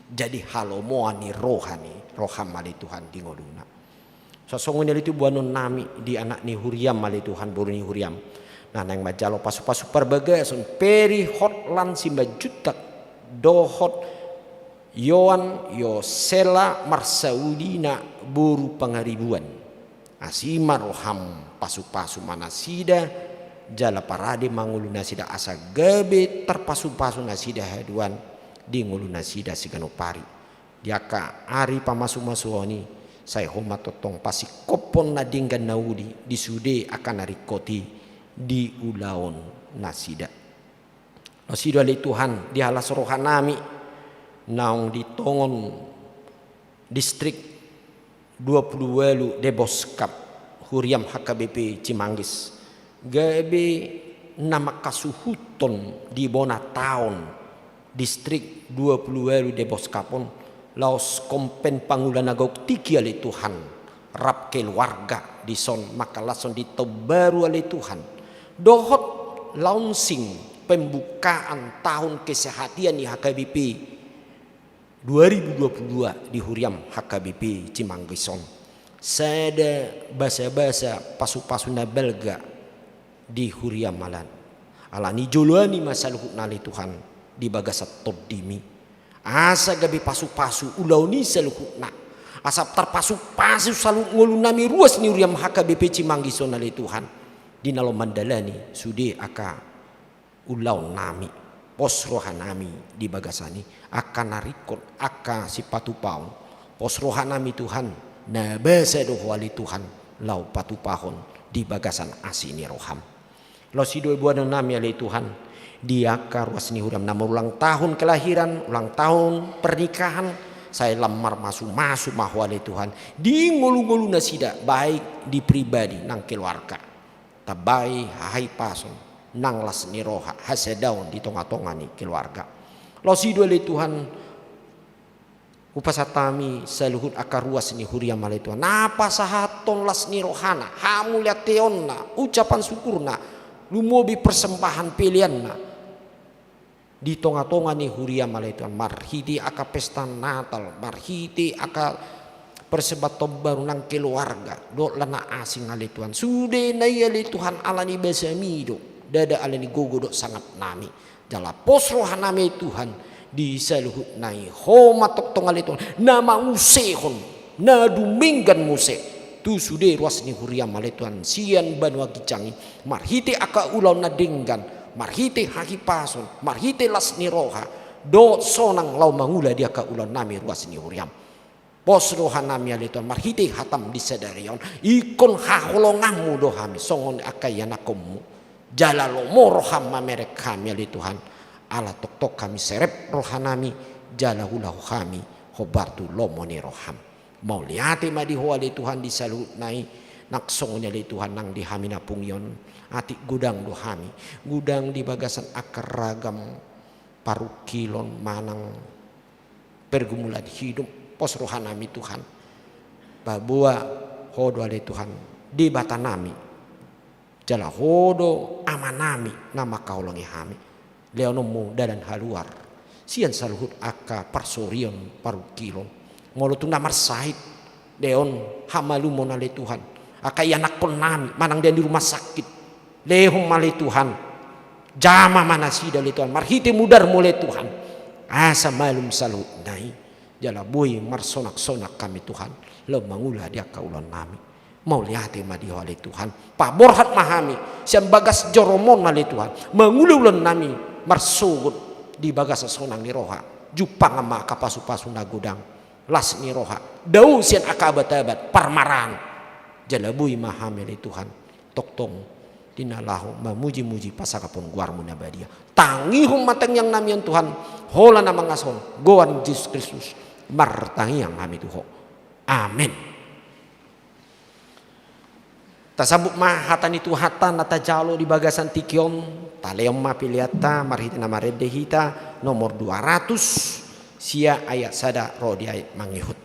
jadi halomoan ni roha ni roham ale Tuhan di ngoluna. Sasongoni ale Tuhan boanonnami di anak ni huriam ale Tuhan, boru ni huriam, na naeng manjalo pasupasu parbagason, Peri Hotlan Simanjuntak dohot Yoan Yosela Marsaulina boru Pangaribuan. Asi ma roham, pasupasu ma nasida, jala parade ma ngolu nasida asa gabe tarpasupasu nasida haduan di ngolu nasida siganup ari. Di angka ari pamasumasuon i, sai Ho ma tongtong pasingkophon na denggan na uli di sude angka na ringkot i di ulaon nasida. Laos i do ale Tuhan, dialas rohanami naung di tongon distrik dua pulu ualu Deboskap, huriam H K B P Cimanggis, gabe na mangkasuhuthon di bona taon distrik dua pulu ualu Deboskap on, laos kompen pangula na gok tingki ale Tuhan, rap keluarga dison mangkalashon di taon baru ale Tuhan, dohot launching pembukaan tahun kesehatan di H K B P dua ribu dua puluh dua di huriam H K B P Cimanggis on. Sada basabasa pasupasu na balga di huriam, alani joloani ma saluhutna ale Tuhan di bagasan tondimi, asa gabe pasupasu ulaon i saluhutna, asa tarpasupasu saluhut ngolunami ruas ni huriam H K B P Cimanggis on ale Tuhan, di na laho mandalani sude angka ulaonnami. Pos rohanami di bagasan i, angka na ringkot, angka sipatupaon. Pos rohanami Tuhan, na basa do Ho ale Tuhan laho patupahon di bagasan asi ni roham. Laos i do boanonnami ale Tuhan, di angka ruas ni huriam na marulang tahun kelahiran, ulang tahun pernikahan, sai lam marmasumasu ma Ho ale Tuhan di ngolungolu nasida, baik di pribadi nang keluarga. Tambai hahipason nang las ni roha, hasadaon di tongatonga ni keluarga. Laos i do ale Tuhan, hupasahat hami saluhut angka ruas ni huriam ale Tuhan, na pasahathon las ni rohana, hamuliateonna, ucapan syukurna, lumobi persembahan peleanna di tongatonga ni huriam ale Tuhan, marhite angka pesta Natal, marhite angka persembahan taon baru nang keluarga, dohot las na asing ale Tuhan. Sude na i ale Tuhan alani basami do, ndada alani gogo dohot sangapnami. Jala pos rohanami Tuhan, di saluhutna i Ho ma tongtong ale Tuhan na mangusehon na dumenggan muse tu sude ruas ni huriam ale Tuhan, sian banua ginjang i, marhite angka ulaon na denggan, marhite hahipason, marhite las ni roha, dohot sonang laho mangula di angka ulaonnami ruas ni huriam. Pos rohanami ale Tuhan, marhite hatam di sadari on, ingkon haholonganmu do hami songon angka ianakhonmu. Jala lomo roham mamereng hami ale Tuhan, ala tongtong hami serep rohanami jala ulaho hami hombar tu lomo ni roham. Mauliate ma di Ho ale Tuhan di saluhutna i, nang songon i ale Tuhan nang di hami na pungu on, atik godang do hami, godang di bagasan angka ragam parungkilon manang pergumulan hidup, pos rohanami Tuhan. Paboa Ho do ale Tuhan Debatanami, jala Ho do Amanami na mangkaholongi hami. Lehononmu dalan haluar sian saluhut angka parsorion parungkilon. Molo tung na marsahit, lehon hamalumon ale Tuhan. Angka ianakkonnami manang dia di rumah sakit, lehon ma ale Tuhan. Jama ma nasida ale Tuhan marhite mudarmu ale Tuhan, asa malum saluhutna i. Jala boi marsonang-sonang hami Tuhan, laho mangula di angka ulaonnami. Mauliate ma di Ho ale Tuhan. Paborhat ma hami sian bagas joromon ale Tuhan, mangula ulaonnami marsogot di bagasan sonang ni roha. Jumpang ma angka pasu-pasu na godang, las ni roha, dao sian angka abat-abat parmaraan. Jala boi ma hami ale Tuhan tongtong di na laho mamuji-muji pasangapon goarmu na badia. Tangihon ma tangiangnami on Tuhan, holan na mangasuhon goar ni Jesus Kristus, martangiang hami tu Ho. Amen. Tasambut ma hata ni Tuhanta na tajalo di bagasan tingki on. Talehon ma peleanta marhite na marende hita, nomor dua ratus, sian ayat sada ro di ayat mangihut.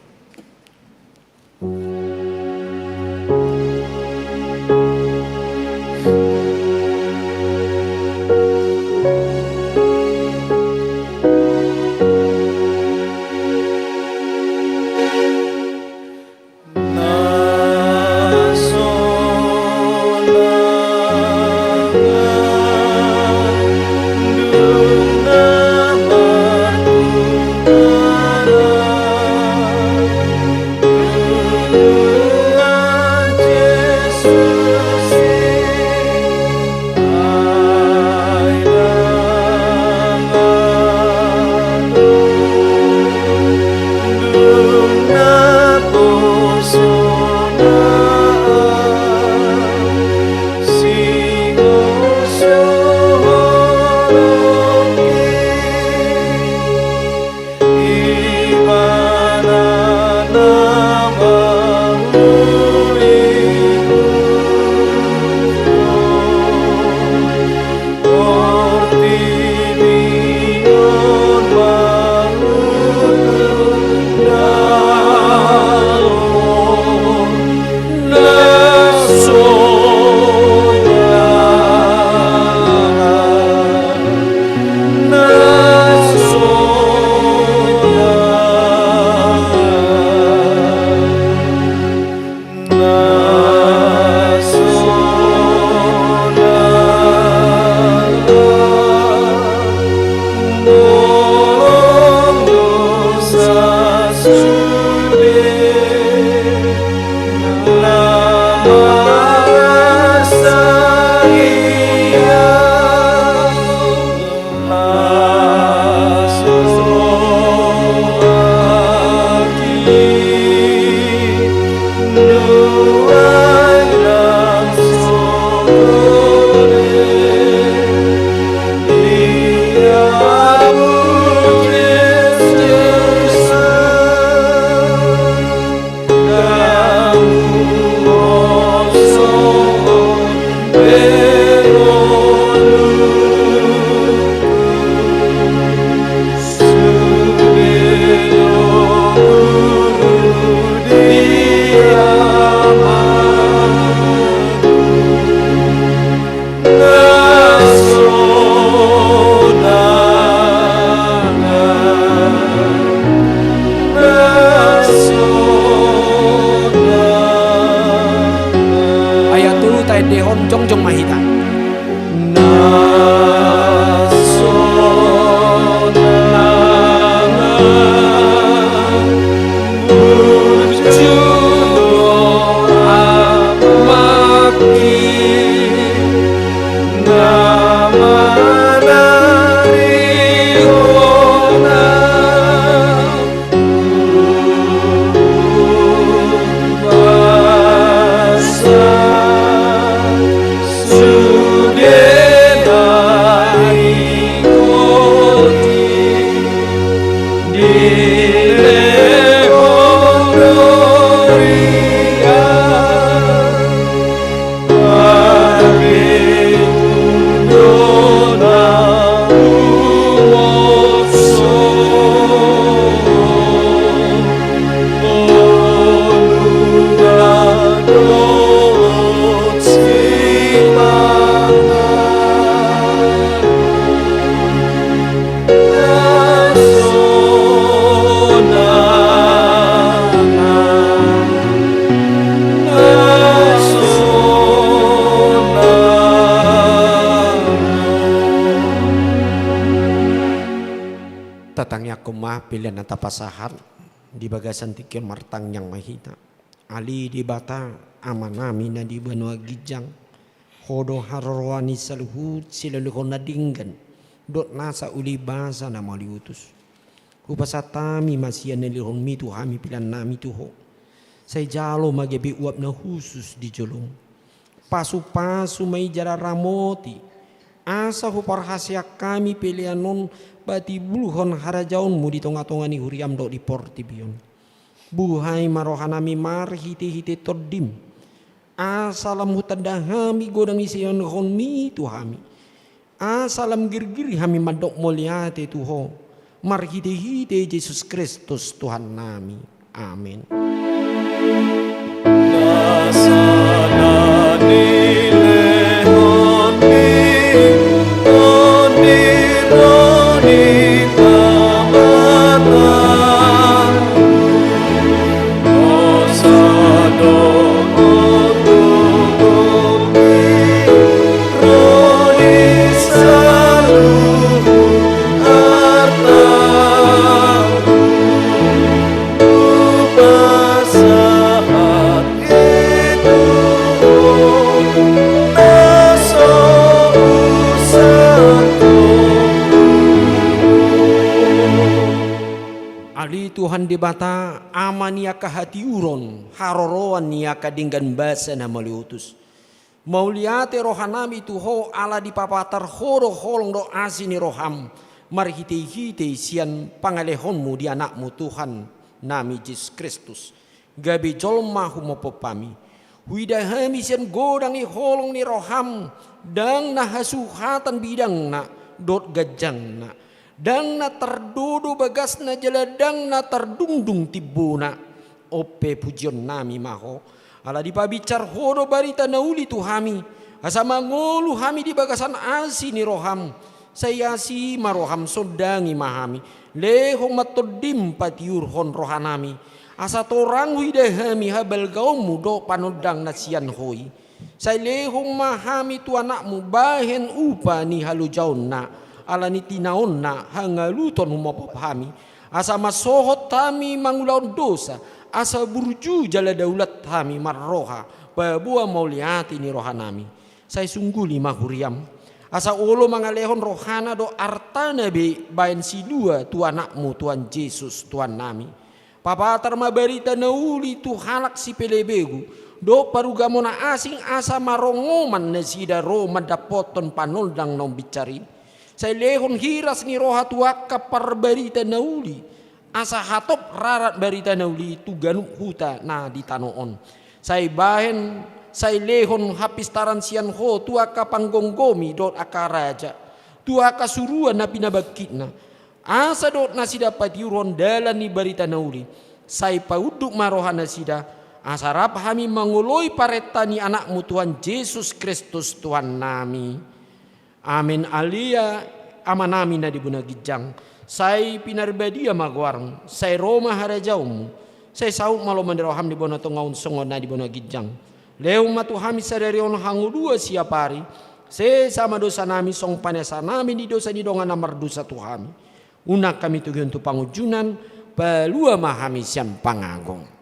Tangiangkon ma pelean na tapasahat. Di bagasan tingki on martangiang ma hita. Ale Debata, Amanami na di banua ginjang, Ho do haroroan ni saluhut silehonlehon na denggan dohot nasa uli basa na mauliutus. Hupasahat hami ma sian na nilehonMi tu hami peleannami tu Ho. Sai jalo ma gabe uap na hushus di joloM. Pasupasu ma i jala ramoti, asa huparhaseang hami pelean on patibulhon harajaonMu di tongatonga ni huriaM dohot di portibi on. Buhai ma rohanami marhitehite TondiM, asa lam hutanda hami godang ni silehonlehonMi tu hami, asa lam girgir hami mandok mauliate tu Ho, marhitehite Jesus Kristus Tuhannami. Amen. Ale Tuhan Debata, Ama ni angka hatiuron, haroroan ni angka denggan basa na mauliutus. Mauliate rohanami tu Ho ala dipapatar Ho do holong dohot asi ni rohaM, marhitehite sian pangalehonMu di AnakMu Tuhannami Jesus Kristus, gabe jolma humophop hami. Huida hami sian godang ni holong ni rohaM, ndang na hasuhatan bidangna dohot ganjangna, ndang na tardodo bagasna jala ndang na tardungdung timbona. On pe pujionnami ma Ho, ala dipabinsar Ho do barita na uli tu hami, asa mangolu hami di bagasan asi ni rohaM. Sai asi ma rohaM, sondangi ma hami, lehon ma TondiM patiurhon rohanami, asa torang huida hami habalgaonMu dohot panondang na sian Ho i. Sai lehon ma hami tu AnakMu bahen upa ni halojaonna, ala ni tinaonna hangaluton humophop hami, asa masohot hami mangulahon dosa, asa burju jala daulat hami marroha paboa mauliate ni rohanami. Sai sungguli ma huriaM, asa olo mangalehon rohana dohot artana be bahen silua tu AnakMu Tuhan Jesus Tuhannami. Papatar ma barita na uli tu halak sipelebegu dohot parugamo na asing, asa marongoman nasida ro mandapothon panondang na umbinsar i. Sai lehon hiras ni roha tu angka parbarita na uli, asa hatop rarat barita na uli tu ganup huta na di tano on. Sai bahen, sai lehon hapistaran sian Ho tu angka panggomgomi dohot angka raja, tu angka suruan na pinabangkitna, asa dohot nasida patiurhon dalan ni barita na uli. Sai paunduk ma rohanasida, asa rap hami mangoloi parenta ni AnakMu Tuhan Jesus Kristus Tuhannami. Amen. Ale Amanami na di banua ginjang, sai pinarbadia ma goarMu, sai ro ma harajaonMu, sai saut ma lomo ni rohaM di banua tonga on songon na di banua ginjang. Lehon ma tu hami sadari on hangoluan siapari, sesa ma dosanami songon panesanami di dosa ni dongan na mardosa tu hami. Unang hami togihon tu pangunjunan, palua ma hami sian pangago.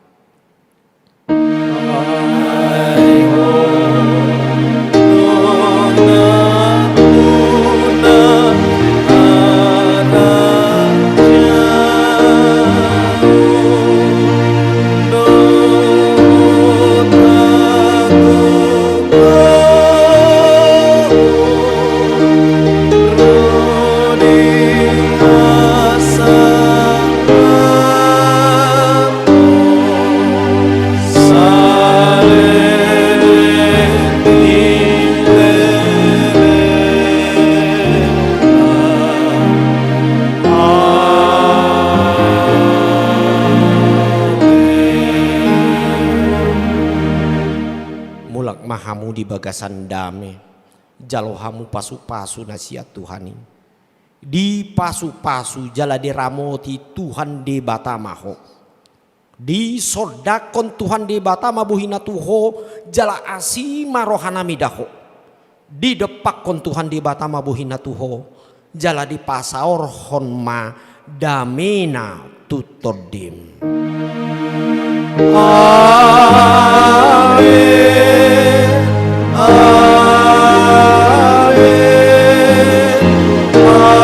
Mulak ma hamu di bagasan dame, jalo hamu pasupasu na sian Tuhan i. Dipasupasu jala diramoti Tuhan Debata ma ho. Disondangkon Tuhan Debata ma bohina tu ho, jala asi ma rohanami da ho. Didompakkon Tuhan Debata ma bohina tu ho, jala dipasaorhon ma Damena tu tondim. Amen. Amen. Amen.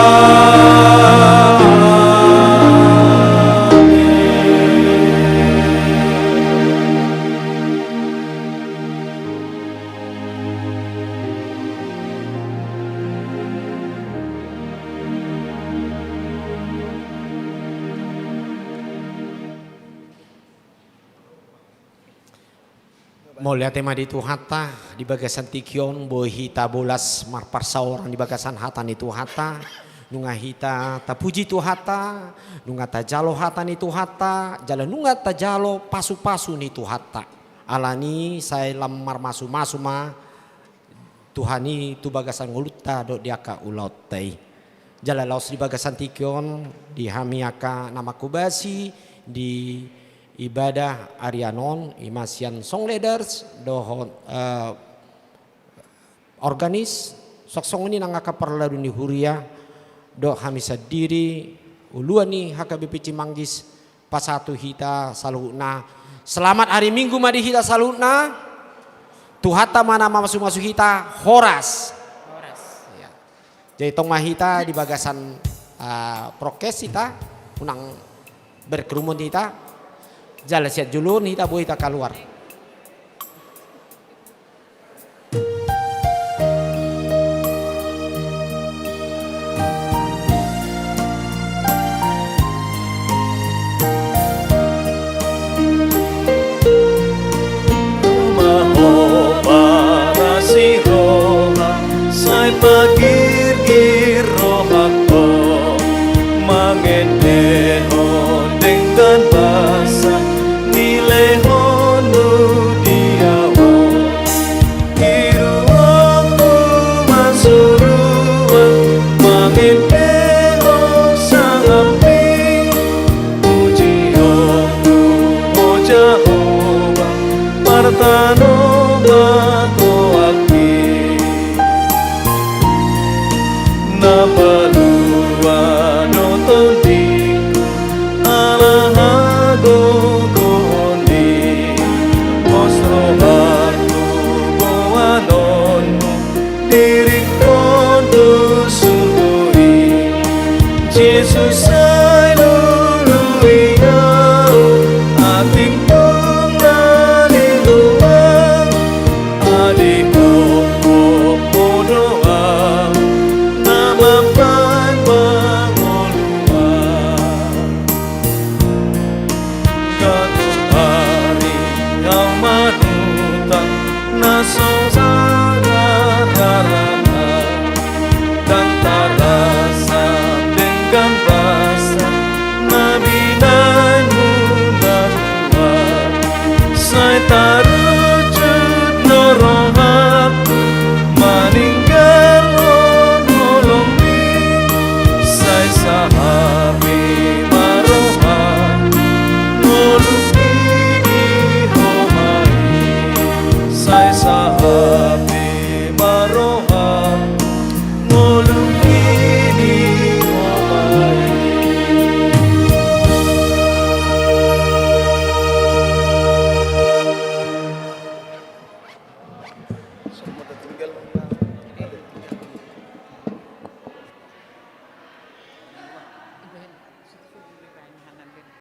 Mauliate ma di Tuhanta, di bagasan tingki on boi hita bolas marparsaoran di bagasan hata ni Tuhanta, nunga hita tapuji Tuhanta, nunga tajalo hata ni Tuhanta, jala nunga tajalo pasupasu ni Tuhanta. Alani sai lam marmasumasu ma Tuhan i tu bagasan ngolunta dohot di angka ulaonta i. Jala laos di bagasan tingki on, di hami angka na manghobasi di ibadah harian on, i ma sian song leaders dohot, eh, organis, songon i nang angka parladu ni huria, dohot hami sandiri, uluan ni H K B P Cimanggis, pasahat tu hita saluhutna. Selamat hari Minggu ma di hita saluhutna. Tuhanta ma na mamasumasu hita, horas. Horas. Ya. Jadi tong ma hita di bagasan, ah, prokes hita, unang berkerumun hita. Jala sian jolo on hita boi hita kaluar. Sai pagirgir rohangku, mangendehon denggan basa, nilehonmu di ahu. Di ruangku masuruan, mangendehon sangapmi, pujionku, o Jahowa, martano ma tu Ho. Na palua do tondingku, ala hagogoonmi, pos rohangku boanonmu, diringkon tu surgo i. Jesus, sai lului ahu, atik tung na di luat, adong do ahu na mampa